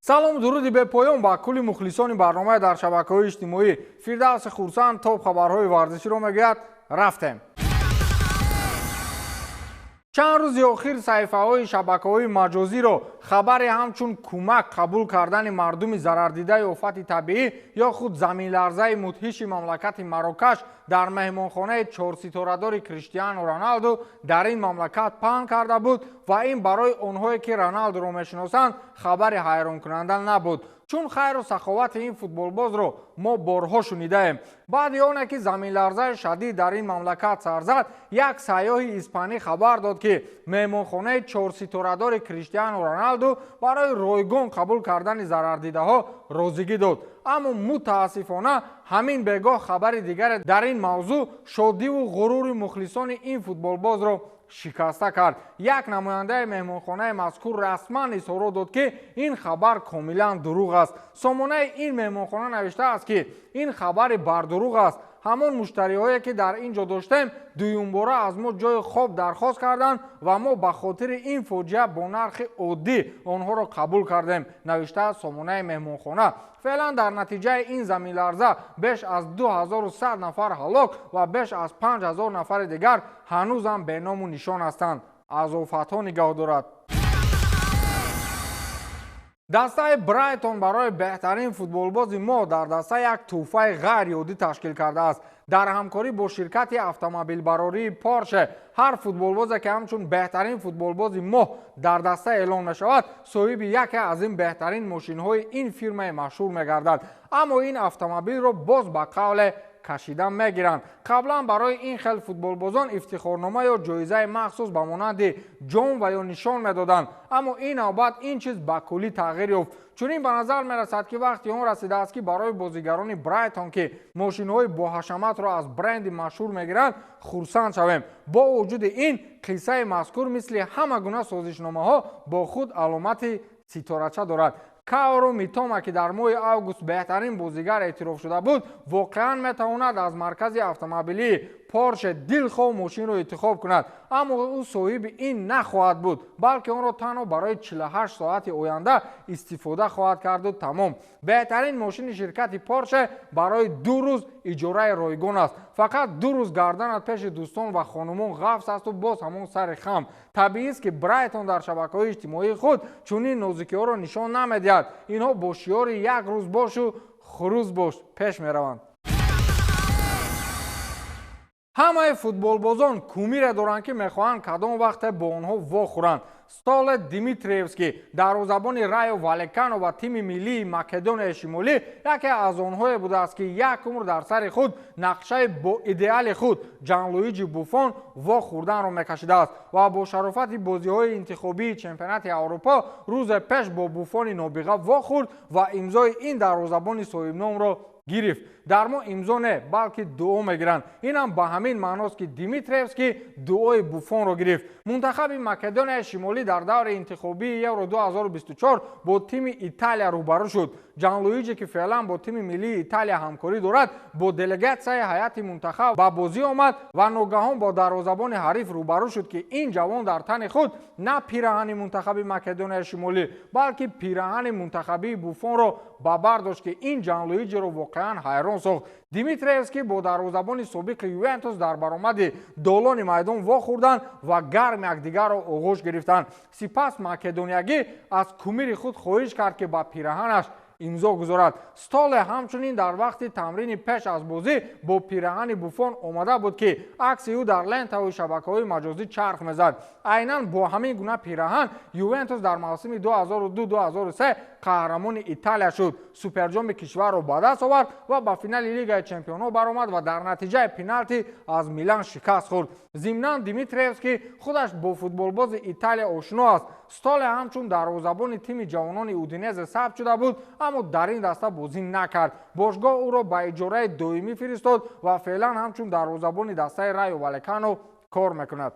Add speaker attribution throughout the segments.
Speaker 1: Салом, дуруди бепоён ба кулли мухлисони барномаи дар шабакаҳои иҷтимоӣ. Фирдавси Хурсанд топ хабарҳои варзиширо мегӯяд. Рафтем. Чанд рӯзи охир саҳифаҳои шабакаҳои маҷозиро хабаре ҳамчун кӯмак қабул кардани мардуми зарардидаи офати табиӣ ё худ заминларзаи мудҳиши мамлакати Марокаш дар меҳмонхонаи чорситорадори Криштиану Роналду дар ин мамлакат паҳн карда буд ва ин барои онҳое ки Роналдуро мешиносанд, хабари ҳайронкунанда набуд, чун хайру саховати ин футболбозро мо борҳо шунидаем. Баъди оне ки заминларзаи шадид дар ин мамлакат сар зад, як сайёҳи испанӣ хабар дод, ки меҳмонхонаи чорситорадори Криштиану Роналду барои ройгон қабул кардани зарардидаҳо розигӣ дод. Аммо мутаассифона, ҳамин бегоҳ хабари дигаре дар ин мавзӯъ шодиву ғурури мухлисони ин футболбозро шикаста кард. Як намояндаи меҳмонхонаи мазкур расман изҳорот дод, ки ин хабар комилан дурӯғ аст. Сомонаи ин меҳмонхона навиштааст, ки ин хабари бардурӯғ аст. Ҳамон муштариҳое, ки дар ин ҷо доштем, дуюмбора аз мо ҷои хоб дархост карданд ва мо ба хотири ин фоҷиа бо нархи оддӣ онҳоро қабул кардем, навиштааст сомонаи меҳмонхона. Феълан дар натиҷаи ин заминларза беш аз 2100 нафар ҳалок ва беш аз 5000 нафари дигар ҳанӯзам беному нишон ҳастанд. Аз офатҳо нигоҳ дорад. Дастаи Брайтон барои беҳтарин футболбози мо дар даста як тӯҳфаи ғайриоддӣ ташкил кардааст. Дар ҳамкорӣ бо ширкати автомобилбарории Порше ҳар футболбозе, ки ҳамчун беҳтарин футболбози моҳ дар даста эълон мешавад, соҳиби яке аз ин беҳтарин мошинҳои ин фирмаи машҳур мегардад. Аммо ин автомобилро боз ба қавле кашида мегиранд. Қаблан барои ин хел футболбозон ифтихорнома ё ҷоизаи махсус ба монанди ҷом ва ё нишон медоданд, аммо ин навбат ин чиз ба куллӣ тағйир ёфт. Чунин ба назар мерасад, ки вақти он расидааст, ки барои бозигарони Брайтон, ки мошинҳои боҳашаматро аз бренди машҳур мегиранд, хурсанд шавем. Бо вуҷуди ин, қиссаи мазкур мисли ҳама гуна созишномаҳо бо худ аломати ситорача дорад. Каору Митома, ки дар моҳи август беҳтарин бозигар эътироф шуда буд, воқеан метавонад аз маркази автомобилии Порше дилхоҳ мошинро интихоб кунад, аммо ӯ соҳиби ин нахоҳад буд, балки онро танҳо барои 48 соати оянда истифода хоҳад карду тамом. Беҳтарин мошини ширкати Порше барои 2 рӯз иҷораи ройгон аст. Фақат 2 рӯз гарданат пеши дӯстон ва хонумон ғафс асту боз ҳамон сари хам. Табиист, ки Брайтон дар шабакаҳои иҷтимоии худ чунин нозукиҳоро нишон намедиҳад. Инҳо бо шиори «як рӯз бошу хурӯз бош» пеш мераванд. Ҳамаи футболбозон кумире доранд, ки мехоҳанд кадом вақте бо онҳо вохӯранд. Столе Димитриевский, дарвозабони Райо Валекано ва тими миллии Македонияи Шимолӣ, яке аз онҳое будааст, ки як умр дар сари худ нақшаи бо идеали худ Ҷанлуиҷи Буфон вохӯрданро мекашидааст ва бо шарофати бозиҳои интихобии чемпионати Аврупо рӯзе пеш бо Буфони нобиға вохӯрд ва имзои ин дарвозабони соҳибномро гирифт. Дар мо имзо не, балки дуо мегиранд. Инам ба ҳамин маъност, ки Димитриевский дуои Буфонро гирифт. Мунтахаби Македонияи Шимолӣ дар даври интихобии Евро 2024 бо тими Италия рӯбарӯ шуд. Ҷанлуиҷи, ки феълан бо тими миллии Италия ҳамкорӣ дорад, бо делегатсияи ҳайати мунтахаб ба бозӣ омад ва ногаҳон бо дарвозабони ҳариф рӯбарӯ шуд, ки ин ҷавон дар тани худ на пираҳани мунтахаби Македонияи Шимолӣ, балки пираҳани мунтахабии Буфонро ба бар дошт, ки ин Ҷанлуиҷиро воқеан ҳайрон сохт. Димитриевский бо дарвозабони собиқи Ювентус дар баромади долони майдон вохӯрданд ва гарм якдигарро оғӯш гирифтанд. Сипас македониягӣ аз кумири худ хоҳиш кард, ки ба пираҳанаш имзо гузорад. Столе ҳамчунин дар вақти тамрини пеш аз бозӣ бо пираҳани Буфон омада буд, ки акси ӯ дар лентаҳои шабакаҳои маҷозӣ чарх мезад. Айнан бо ҳамин гуна пираҳан Ювентус дар мавсими 2002-2003 қаҳрамони Италия шуд, суперҷоми кишварро ба даст овард ва ба финали Лигаи чемпионҳо баромад ва дар натиҷаи пеналти аз Милан шикаст хӯрд. Зимнан, Димитриевский худаш бо футболбози Италия ошно аст. Столе ҳамчун дарвозабони тими ҷавонони Удинезе сабт шуда буд, аммо дар ин даста бозӣ накард. Бошгоҳ ӯро ба иҷораи доимӣ фиристод ва феълан ҳамчун дарвозабони дастаи Райо Валекано кор мекунад.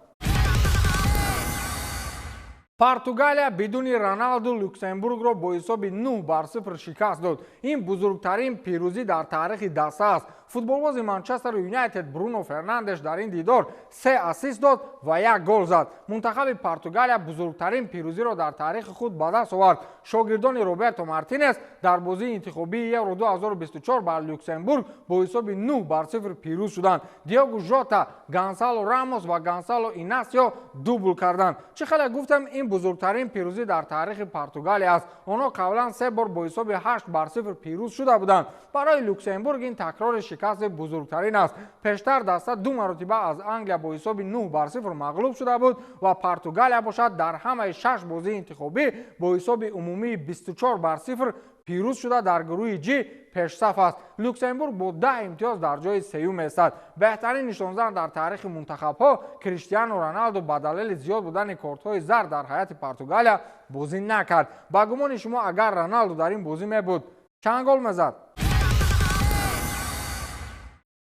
Speaker 1: Португалия бидуни Роналду Люксембургро бо ҳисоби 9-0 шикаст дод. Ин бузургтарин пирӯзӣ дар таърихи даста аст. Футболбози Манчестер Юнайтед Бруно Фернандеш дар ин дидор 3 ассист дод ва 1 гол зад. Мунтахаби Португалия бузургтарин пирӯзиро дар таърихи худ ба даст овард. Шогирдони Роберто Мартинес дар бозии интихобии Евро 2024 бар Люксембург бо ҳисоби 9-0 пирӯз шуданд. Диого Жота, Гонсало Рамос ва Гонсало Инасио дубл карданд. Чӣ хеле гуфтам, ин бузургтарин пирӯзӣ дар таърихи Португалия аст. Онҳо қаблан 3 бор бо ҳисоби 8-0 пирӯз шуда буданд. Барои Люксембург ин такрори шикасти бузургтарин аст. Пештар даста 2 маротиба аз Англия бо ҳисоби 9-0 мағлуб шуда буд ва Португалия бошад дар ҳамаи 6 бозии интихобӣ бо ҳисоби умумии 24-0 пирӯз шуда дар гурӯҳи Ҷ пешсаф аст. Люксембург бо 10 имтиёз дар ҷои сеюм меистад. Беҳтарин нишонзан дар таърихи мунтахабҳо Криштиану Роналду ба далели зиёд будани кортҳои зард дар ҳайати Португалия бозӣ накард. Ба гумони шумо, агар Роналду дар ин бозӣ мебуд, чанд гол мезад?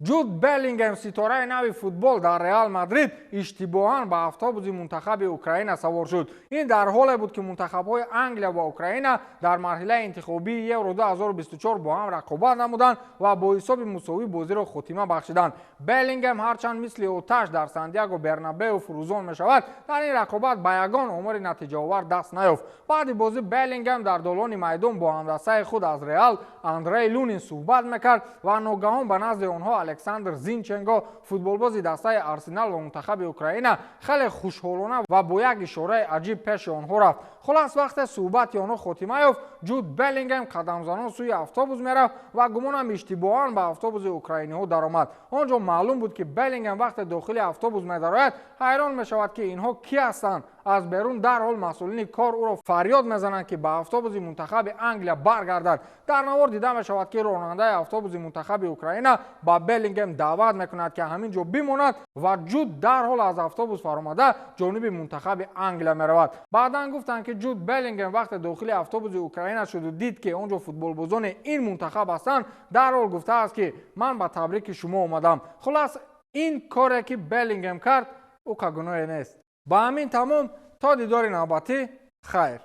Speaker 1: Ҷуд Беллингем, ситораи нави футбол дар Реал Мадрид, иштибоҳан ба автобуси мунтахаби Украина савор шуд. Ин дар ҳоле буд, ки мунтахабҳои Англия ва Украина дар марҳилаи интихобии Евро 2024 бо ҳам рақобат намуданд ва бо ҳисоби мусовӣ бозиро хотима бахшиданд. Беллингем ҳарчанд мисли оташ дар Сантьяго Бернабеу фурӯзон мешавад, дар ин рақобат ба ягон омори натиҷаовар даст наёфт. Баъди бозӣ Беллингем дар долони майдон бо ҳамдастаи худ аз Реал Андрей Лунин суҳбат мекард ва ногаҳон ба назди онҳо Александр Зинченко, футболбози дастаи Арсенал ва мунтахаби Украина, хеле хушҳолона ва бо як ишораи аҷиб пеши онҳо рафт. Хулас, вақте суҳбати онҳо хотима ёфт, Ҷуд Беллингем қадамзанон сӯи автобус мерафт ва гумонам иштибоҳан ба автобуси украиниҳо даромад. Он ҷо маълум буд, ки Беллингем вақте дохили автобус медарояд, ҳайрон мешавад, ки инҳо кӣ ҳастанд. Аз берун дарҳол масъулини кор ӯро фарёд мезананд, ки ба автобуси мунтахаби Англия баргардад. Дар навор дида мешавад, ки ронандаи автобуси мунтахаби Украина ба Беллингем даъват мекунад, ки ҳамин ҷо бимонад ва Ҷуд дарҳол аз автобус фаромада ҷониби мунтахаби Англия меравад. Баъдан гуфтанд, ки Ҷуд Беллингем вақте дохили автобуси Украина шуду дид, ки он ҷо футболбозони ин мунтахаб ҳастанд, дарҳол гуфтааст, ки ман ба табрики шумо омадам. Хулас, ин коре, ки Беллингем кард, ӯ ка гуноҳе нест. Ба ҳамин тамом, то дидори навбатӣ, хайр.